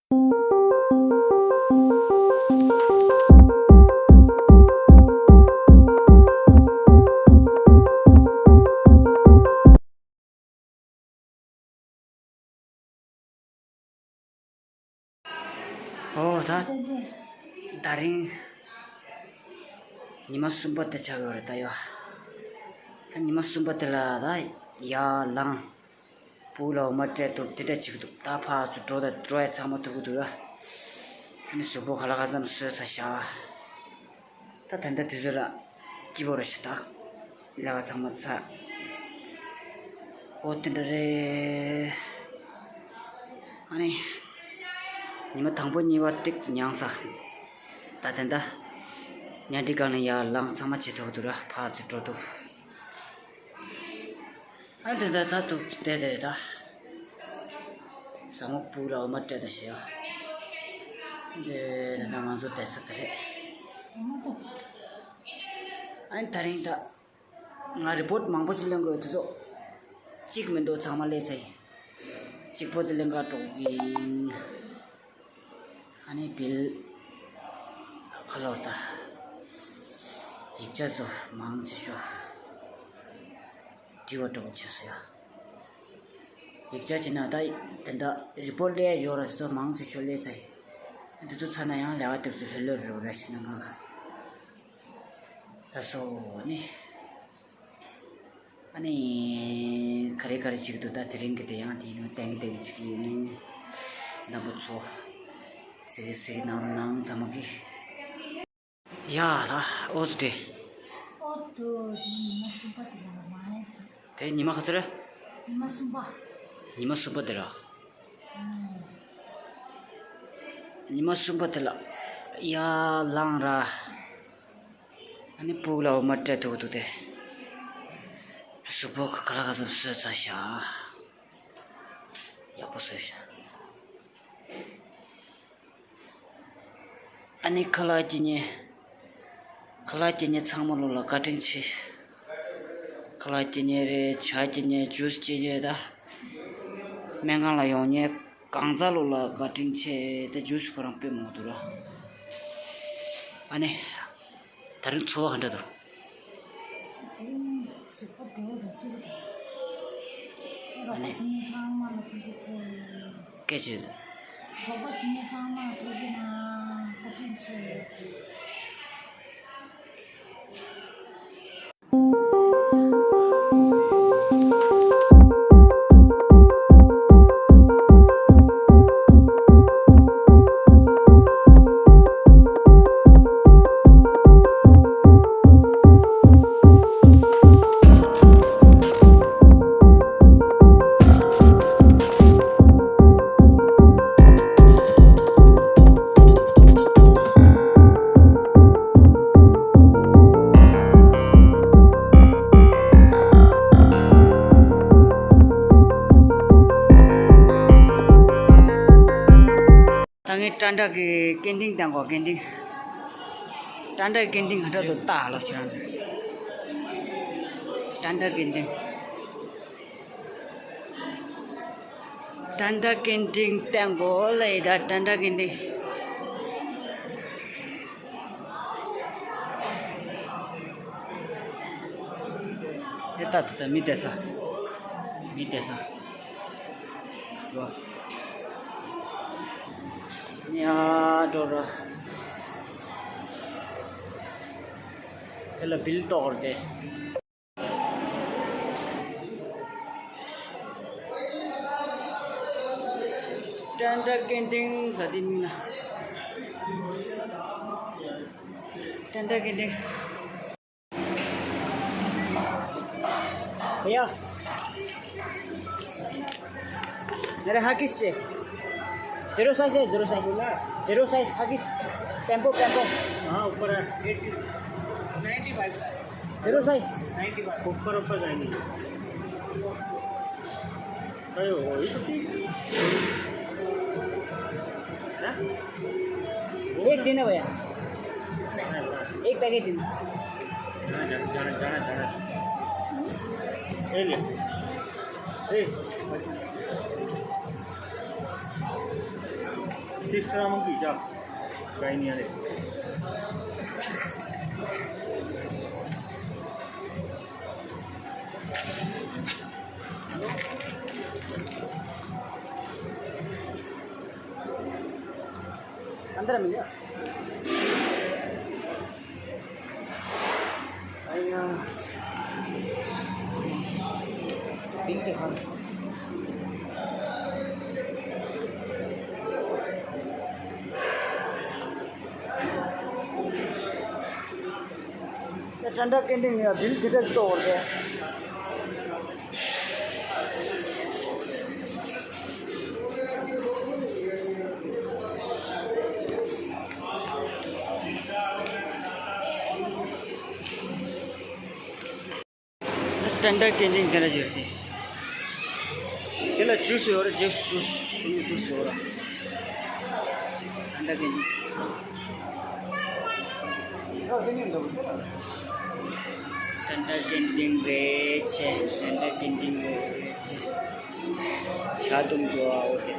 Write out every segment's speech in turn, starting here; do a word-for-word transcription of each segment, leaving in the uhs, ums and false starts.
ཨོ་ད། ད་རིང་ཉི་མ་གསུམ་པ་དེ་ཆགས་ཡོད་རེད་ད་ཡོ། ད་ཉི་མ་གསུམ་པ་དེ་ལ་ད་ཡར་ལངས། སྤུ་གུ་ལ་འོ་མ་སྤྲད་ཐུབ་དེ་འདྲ་བྱེད་ཀྱི་འདུག་ད་ཕར་ཚུར་འགྲོ་ད་འགྲོ་ཡ་ཚང་མ་ཐུབ་ཀྱི་འདུག་ར། ཨ་ནི་གཟུགས་པོ་ག་ལ་ག་ཙམ་གསོས་ཚར་ཤག་ད་ད་ལྟ་དུས་ཚོད་ལ་སྐྱིད་པོ་རེད་ཤག་ད་ལས་ཀ་ཚང་མ་ཚར། ཨོ་དེ་འདྲ་རེད། ཨ་ནི། ཉི་མ་དང་པོ་གཉིས་པ་ཏིག་མྱངས་ས། ད་དེ་འདྲ། ཉལ་ཁྲིའི་སྒང་ནས་ཡར་ལངས་ཚང་མ་བྱེད་ཐུབ་འདུག་ར་ཕར་ཚུར་འགྲོ་ཐུབ། ཨ་དེ་འདྲ་ད་འདུག་བསྡད་བསྡད་ད། ཟ་མ་སྤུ་གུ་ལ་འོ་མ་སྤྲད་ད་བྱས་ཡ། དེ་ད་ང་ཚོ་བསྡད་ས་དེ་རེད། ཨ་ནི་ད་རིང་ད། ང་རི་པོར་ཊི་མང་པོ་ཞིག་ལེན་དགོས་ཡོད་དེ་ཚོ། གཅིག་མི་འདུག་ཚང་མ་ལས་ཚེ། གཅིག་པོ་དེ་ལེན་ག་འགྲོ་གི་ཡིན། ཨ་ནི་བིལ། ཁ་ལོར་ད། ཡིག་ཆ་ཚོ་མང་ཆེ་ཤོས། འབྲི་བ་འགྲོ་བ་བྱས་སོ་ཡ། ཡིག་ཆ་བྱས་ན་ད་དེ་འདྲ་རི་པོར་ཊི་ལས་ཡོད་ར་དེ་ཚོ་མང་ཆེ་ཤོས་ལས་ཚེ། དེ་ཚོ་ཚར་ན་ཡང་ལས་ཀ་དེ་ཚོ་ལྷོད་ལྷོད་རེད་ར་ཤི་ན་ང་ལ། ད་སོ་ནི། ཨ་ནི། ག་རེ་ག་རེ་བྱེད་ཀྱི་འདུག་ད་དེ་རིང་གི་དེ་ཡང་དེ་ཡིན་ནོ་ཏན་གི་ཏན་གི་བྱེད་ཀྱི་ཡིན། རྣམ་པ་ཚོ། གཟིགས་གཟིགས་གནང་རོགས་གནང་ཚང་མ་གི། ཡ་ད་ཨོ་ཙི་དེ། ཨོ་ཙི་དེ་ཉི་མ་གསུམ་པ་དེ་ལ་མ་ཡིན། དེ་ཉི་མ་ག་ཚོད་རེད། ཉི་མ་གསུམ་པ། ཉི་མ་གསུམ་པ་དེ་ར། ཉི་མ་གསུམ་པ་དེ་ལ་ཡར་ལངས་ར། ཨ་ནི་སྤུ་གུ་ལ་འོ་མ་སྤྲད་ཐུབ་ཀྱི་འདུག་སྟེ། གཟུགས་པོ་ག་ལ་ག་ཚོད་གསོས་ཚར་ཤག་ཡག་པོ་གསོས་ཤག་ཨ་ནི་ཁ་ལག་སྐྱེལ་མཁན། ཁ་ལག་སྐྱེལ་མཁན་ཚང་མ་ལོ་ལ་བཀའ་དྲིན་ཆེ། ཁ་ལག་སྐྱེལ་མཁན་རེད། ཇ་སྐྱེལ་མཁན། ཇུས་སྐྱེལ་མཁན། ད་སྨན་ཁང་ལ་ཡོང་མཁན་གང་ཚ་ལོ་ལ་བཀའ་དྲིན་ཆེ། ད་ཇུས་ཁོ་རང་དཔེ་མང་པོ་འདུག་ར། ཨ་ནི། ད་རིང་འཚོ་བ་ག་འདྲ་འདུག་དེ་རིང་གཟུགས་པོ་བདེ་བོ་དང་སྐྱིད་པོ་འདུག་ཨ་ནི། རོགས་པ་བྱེད་མཁན་ཚང་མ་ལ་ཐུགས་རྗེ་ཆེ། སྐད་ཆེ། རོགས་པ་བྱེད་མཁན་ཚང་མ་ལ་ཐུགས་རྗེ་གནང་། བཀའ་དྲིན་ཆེ། ད་ངས་ཏན་ཏན་གྱི་སྐད་འཕྲིན་བཏང་གོ། སྐད་འཕྲིན། ཏན་ཏན་གྱི་སྐད་འཕྲིན་ག་འདྲ་འདུག་ལྟ་ལོ་ཁྱེད་རང་ཚོ། ཏན་ཏན་གྱི་སྐད་འཕྲིན། ཏན་ཏན་གྱི་སྐད་འཕྲིན་བཏང་གོ་ལེ། ད་ཏན་ཏན་གྱི་སྐད་འཕྲིན། དེ་ལྟ་དེ་ལྟ་མི་བསྡད་ས། མི་བསྡད་ས། འགྲོ། ཡ་འགྲོ་ར། དེ་ལ་བིལ་གཏོང་ར་དེ། ཏན་ཏན་སྐད་འཕྲིན་ཟེར་དེ་མིན་ན། ཏན་ཏན་སྐད་འཕྲིན། भैया, मेरे हगीज चाहिए। जीरो साइज है, zero size. Zero size Huggies. Tempo, tempo. हाँ, ऊपर है। नाइंटी फ़ाइव का है। Zero size. Ninety five. ऊपर, ऊपर जाएंगे। अरे, वही तो ठीक। हैं? एक दिन है भैया। एक पैकेट दिन। जाना, जाना, जाना, जाना। ए ले। ए। Seram ki ja. Kaini ale. अंदर में क्या? अय्या। पिंक दिखा। ये ठंडा कैंटीन है, बिल किधर तो और है? ཏན་ཏན་ཀེན་ཏིན་དེ་འདྲ་ཡོད་དེ། དེ་ལ་ཇུས་ཡོད་རེད། ཇུས་ཇུས་ཇུས་ཡོད་རེད། ཏན་ཏན་ཀེན་ཏིན། ཏན་ཏན་ཀེན་ཏིན་རེད་ཆེ། ཏན་ཏན་ཀེན་ཏིན་རེད་ཆེ། ཤ་དུམ་འགྲོ་བ་འོ་དེ།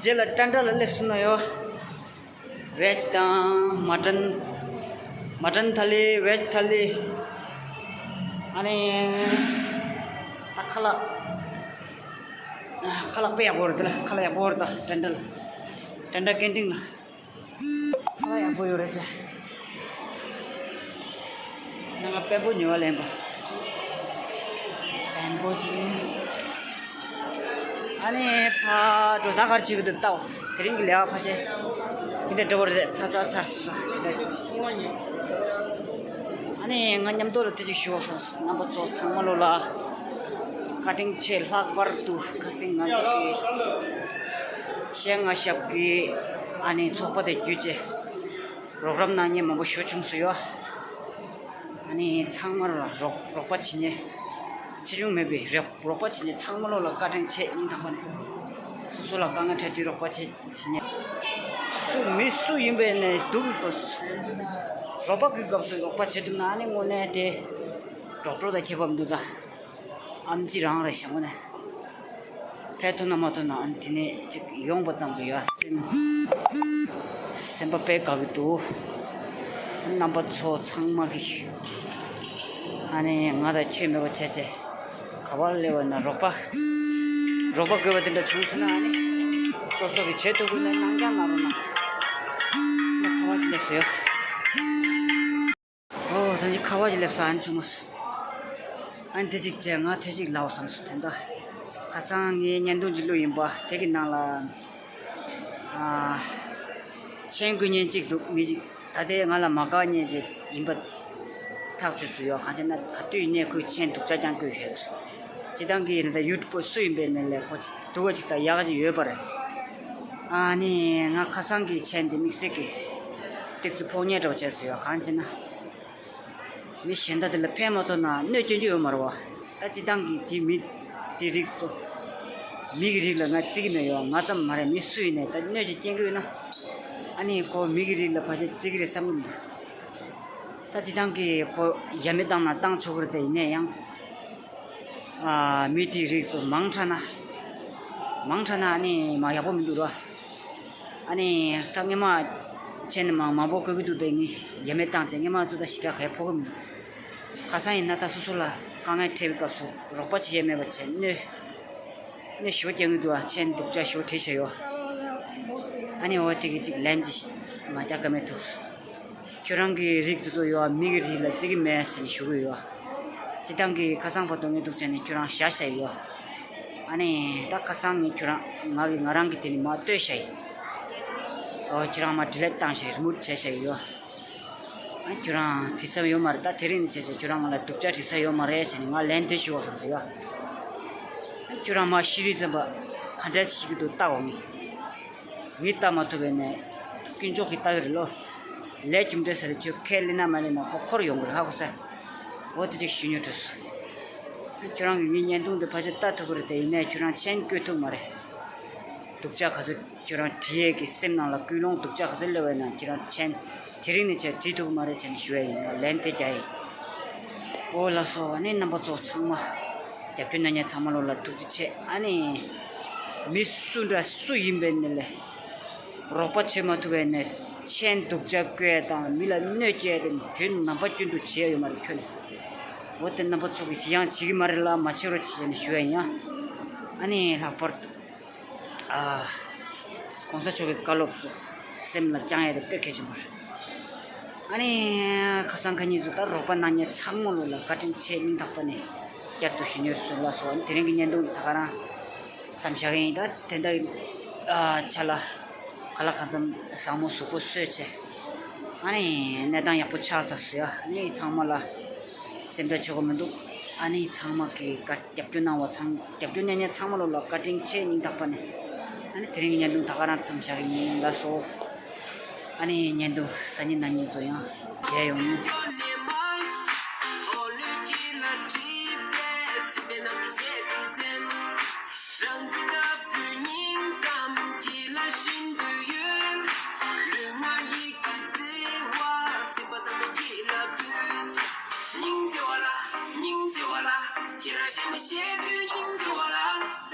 རྗེས་ལ་ཊན་ཊ་ལ་སླེབས་སོང་ན་ཡོ། ཝེཇ་དང་མ་ཊན། མ་ཊན་ཐ་ལི། ཝེཇ་ཐ་ལི། ཨ་ནི་ད་ཁ་ལག་ཁ་ལག་དཔེ་ཡག་པོ་རེད། དེ་ལ་ཁ་ལག་ཡག་པོ་རེད། ད་ཊན་ཊ་ལ། ཊན་ཊ་ཀེན་ཏིན་ལ། ཁ་ལག་ཡག་པོ་ཡོད་རེད་ཅེ། ང་ང་དཔོན་པོ་ཉོ་བ་ལེན་པ། དཔོན་པོ་ཅིག་ཡིན། ཨ་ནི་ཕ་འགྲོ་ད་གར་བྱེད་ཀྱི་འདུག་ལྟ་བ། དེ་རིང་གི་ལས་ཀ་ཕལ་ཆེར་དེ་འདྲ་འགྲོ་བ་རེད། ཚར་ཚར་ཚར་སོང་ས་དེ་འདྲ། ཨ་ནི་ང་མཉམ་དུ་ལ་དེ་ཅིག་ཞུ་བ་སོང་། རྣམ་པ་ཚོ་ཚང་མ་ལོ་ལ་བཀའ་དྲིན་ཆེ། ལྷག་པར་དུ་ཁ་སང་ང་ཚོ་གི་གཞས་ང་ཞབས་ཀྱི་ཨ་ནི་ཚོགས་པ་དེ་བརྒྱུད་བྱས་རོགས་རམ་གནང་མཁན་མང་པོ་ཞེ་པོ་བྱུང་སོང་ཡོད། ཨ་ནི་ཚང་མར་རོགས་རོགས་པ་བྱེད་མཁན་ཆེ་ཆུང་མེད་པའི་རོགས་རོགས་པ་བྱེད་མཁན་ཚང་མ་ལོ་ལ་བཀའ་དྲིན་ཆེ། སྙིང་ཐག་པ་ནས། སོ་སོ་ལ་དཀའ་ངལ་འཕྲད་དུས་རོགས་པ་བྱེད་བྱེད་མཁན། སུ་མི་སུ་ཡིན་པའི་ནས་སྡུག་རོགས་པ་གི་སྐབས་སུ་རོགས་པ་བྱེད་ཐུབ་ན་ཨ་ནི་དངོས་གནས་དེ་ཌོག་ཊར་དང་ཁྱད་པར་མི་འདུག་ད། ཨམ་ཆི་རང་རེད་ཤག་དངོས་གནས། ཕེབས་ཐུབ་ན་མ་ཐུབ་ན་ཨ་ནི་དེ་ནས་ཅིག་ཡོང་པ་ཙམ་གྱིས་ཡ་སེམས་སེམས་པ་དཔེ་དགའ་གི་འདུག། རྣམ་པ་ཚོ་ཚང་མ་གིས་ཨ་ནི་ང་དང་ཁྱོད་མེད་པ་བྱས་བྱས་ག་པར་སླེབས་པ་ན་རོགས་པ་རོགས་པ་དགོས་པ་དེ་འདྲ་བྱུང་སོང་ན་ཨ་ནི་སོ་སོ་གིས་བྱེད་ཐུབ་ཀྱི་ན་གནང་རྐྱང་གནང་རོགས་གནང་། ང་ཁ་བ་ཅིག་སླེབས་སོང་ཡ། ཨོ་ད་ནི་ཁ་བ་ཅིག་སླེབས་སོང་། ཨ་ནི་བྱུང་མ་སོང་། ཨ་ནི་དེ་ཅིག་བྱས་ང་དེ་ཅིག་ལབ་བསམ་སོང་། དེ་འདྲ་ཁ་སང་ངའི་བརྙན་ཐུང་ཅིག་བླུགས་ཡིན་པ་དེ་གི་ནང་ལ། ཨ། མཆན་བཀོད་མཁན་གཅིག་འདུག། མི་གཅིག་ད་ལྟའི་ང་ལ་མ་དགའ་མཁན་ཅིག་ཡིན་པ་ཐག་ཆོད་སོང་ཡོད། གང་ཅི་ན་ག་དུས་ཡིན་ནའི་ཁོས་མཆན་སྡུག་ཅག་རྐྱང་བཀོད་ཤེས་སོང་། སྤྱིར་བཏང་གི་ད་ཡུ་ཊུབ་པར་སུ་ཡིན་པའི་ནང་ལས་ཁོ་སྡུག་པ་ཅིག་དང་ཡག་ཅིག་ཡོད་པ་རེད། ཨ་ནི་ང་ཁ་སང་གི་མཆན་དེ་དམིགས་བསལ་གྱི་ཏིག་ཙི་ཕོག་ཉེས་འདྲ་བོ་བྱས་སོང་ཡོད། གང་ཅི་ན། མི་གཞན་དག་དེ་ལ་ཕན་མ་ཐོགས་ན་གནོད་སྐྱོན་གྱི་ཡོད་མ་རེད་བ། ད་སྤྱིར་བཏང་གི་དེ་མི་དེ་རིགས་སུ་མི་གི་རིགས་ལ་ང་བརྩི་གི་མེད་ཡོད། ང་ཙམ་མ་རེད། མི་སུ་ཡིན་ནའི་ད་གནོད་ཅིག་སྐྱེལ་གི་ཡོད་ན་ཨ་ནི་ཁོ་མི་གི་རིགས་ལ་ཕལ་ཆེར་བརྩི་གི་རེད་བསམ་གི་མི་འདུག། ད་སྤྱིར་བཏང་གི་ཁོ་ཡ་མེད་བཏང་ན་བཏང་ཆོག་གི་རེད། དེ་ཡིན་ན་ཡང་ཨ་མི་དེའི་རིགས་སུ་མང་དྲགས་ན་མང་དྲགས་ན་ཨ་ནི་མ་ཡག་པོ་མི་འདུག་ར། ཨ་ནི་ད་སྔས་མ་མཆན་མང་མང་པོ་བཀོད་ཀྱི་འདུག། དེ་ངས་ཡ་མེད་བཏང་བྱས་སྔས་མ་ཚོ་ད་ཞེ་དྲག་ག་ཕོག་གི་མི་འདུག། ཁ་སང་ཡིན་ན་ད་སོ་སོ་ལ་དཀའ་ངལ་འཕྲད་པའི་སྐབས་སུ་རོགས་པ་བྱེད་ཡས་མེད་པ་བྱས་གནོད་གནོད་ཞེ་པོ་སྐྱེལ་གྱི་འདུག། ཨ་མཆན་སྡུག་ཅག་ཞེ་པོ་བྲིས་བཞག་ཡོད། ཨ་ནི་འོ་དེ་གི་ཅིག་ལན་ཅིག་མ་རྒྱག་ཀ་མེད་འདུག། ཁྱོད་རང་གི་རིགས་དེ་ཚོ་ཡོད་མི་གི་རིགས་ལ་བརྩི་གི་མེད་ཟེར་ནས་ཞུ་གི་ཡོད། སྤྱིར་བཏང་གི་ཁ་སང་བར་དུ་ངས་འདུག་བྱས་ནས་ཁྱོད་རང་བཞག་བཞག་ཡོད། ཨ་ནི་ད་ཁ་སང་ངས་ཁྱོད་རང་ང་གི་ང་རང་གི་དེ་ནི་མ་ལྟོས་བཞག་ཡིན། ཨོ་ཁྱོད་རང་མ་ཌི་ལེཊ་བཏང་བཞག་རི་མུབ་བྱས་བཞག་ཡོད། ཨ། ཁྱོད་རང་དྲི་ས་ཡོད་མ་རེད། ད་དེ་རིང་ནས་བྱས་བྱས་ཁྱོད་རང་ང་ལ་སྡུག་ཅག་དྲི་ས་ཡོད་མ་རེད་བྱས་ནས་ང་ལན་དེ་ཞུ་བ་བསམ་སོང་ཡ། ཨ། ཁྱོད་རང་མ་ཤི་རིས་ཙམ་པ་ག་འདྲ་ཞིག་གི་འདུག་ལྟ་འོང་ངས། ངས་ལྟ་མ་ཐུབ་པས་ནས་དཀོན་མཆོག་གིས་ལྟ་གི་རེད་ལོ། ལས་རྒྱུ་འབྲས་ཟེར་ཁྱོད་ཁས་ལེན་ན་མ་ལེན་ན་ཁོ་འཁོར་ཡོང་གི་རེད་ཧ་གོ་ས། འོ་དེ་ཅིག་ཞུ་སྙིང་བྲོ་སོང་། ཁྱོད་རང་གིས་ངའི་བརྙན་ཐུང་འདི་ཕལ་ཆེར་ལྟ་ཐུབ་ཀྱི་རེད་དེ། ཡིན་ནའི་ཁྱོད་རང་མཆན་བཀོད་ཐུབ་མ་རེད། སྡུག་ཅག་ག་ཚོད་ཁྱོད་རང་བྲིས་ཡས་ཀྱི་སེམས་ནང་ལ་ཀུན་སློང་སྡུག་ཅག་ག་ཚོད་སླེབས་པ་ཡིན་ན་ཁྱོད་རང་མཆན་དེ་རིང་ནས་བྱས་བྲིས་ཐུབ་ཀྱི་མ་རེད་བྱས་ནས་ཞུ་ཡས་ཡིན། ང་ལན་དེ་རྒྱག་ཡིན། ཨོ་ལགས་སོ། ཨ་ནི་རྣམ་པ་ཚོ་ཚང་མ་རྒྱབ་སྐྱོར་གནང་མཁན་ཚང་མ་ལོ་ལ་ཐུགས་རྗེ་ཆེ། ཨ་ནི་མི་སུ་འདྲ་སུ་ཡིན་པའི་ནི་ལས་རོགས་པ་བྱེད་མ་ཐུབ་པའི་ནི་མཆན་སྡུག་ཅག་བཀོད་དང་མི་ལ་གནོད་སྐྱེལ་དེ་དུས་རྣམ་པ་ཀུན་ཏུ་བྱས་ཡོད་མ་རེད་ཁྱོད་ནི། འོ་དེ་རྣམ་པ་ཚོ་གིས་ཅི་ཡང་བྱེད་ཀྱི་མ་རེད་ལ་མ་བྱེད་རོགས་བྱེད་ཅེས་ནས་ཞུ་ཡ་ཡིན་ཡ། ཨ་ནི་ལྷག་པར་དུ། ཨ། གོང་ས་མཆོག་གི་བཀའ་སློབ་ཚོ་སེམས་ལ་བཅངས་ཡ་དེ་དཔེ་གལ་ཆེན་པོ་རེད། ཨ་ནི་ཁ་སང་ཁ་ཉིན་ཚོ་ད་རོགས་པ་གནང་མཁན་ཚང་མ་ལོ་ལ་བཀའ་དྲིན་ཆེ་སྙིང་ཐག་པ་ནས་བསྐྱར་དུ་ཞུ་སྙིང་བྲོ་སོང་ལགས་སོ། ཨ་ནི་དེ་རིང་གི་བརྙན་ཐུང་འདི་ད་ག་རང་མཚམས་བཞག་གི་ཡིན། ད་དེ་འདྲ་ཨ་ཆ་ལ་ག་ལ་གང་འཚམ་བཟང་མོ་གཟུགས་པོ་གསོས་བྱས། ཨ་ནི་གནས་སྟངས་ཡག་པོ་ཆགས་ཚར་སོང་ཡ། ཨ་ནི་ཚང་མ་ལ་སེམས་ཁྲལ་བྱེད་དགོས་མི་འདུག་ཨ་ནི་ཚང་མ་གི་བཀའ་རྒྱབ་སྐྱོར་གནང་བ་ཚང་རྒྱབ་སྐྱོར་གནང་མཁན་ཚང་མ་ལོ་ལ་བཀའ་དྲིན་ཆེ་སྙིང་ཐག་པ་ནས། ཨ་ནི་དེ་རིང་གི་བརྙན་ཐུང་ད་ག་རང་མཚམས་བཞག་གི་ཡིན་ལགས་སོ། ཨ་ནི་བརྙན་ཐུང་གཟབ་ནན་གནང་མཁན་ཚོ་ཡང་མཇལ་ཡོང་།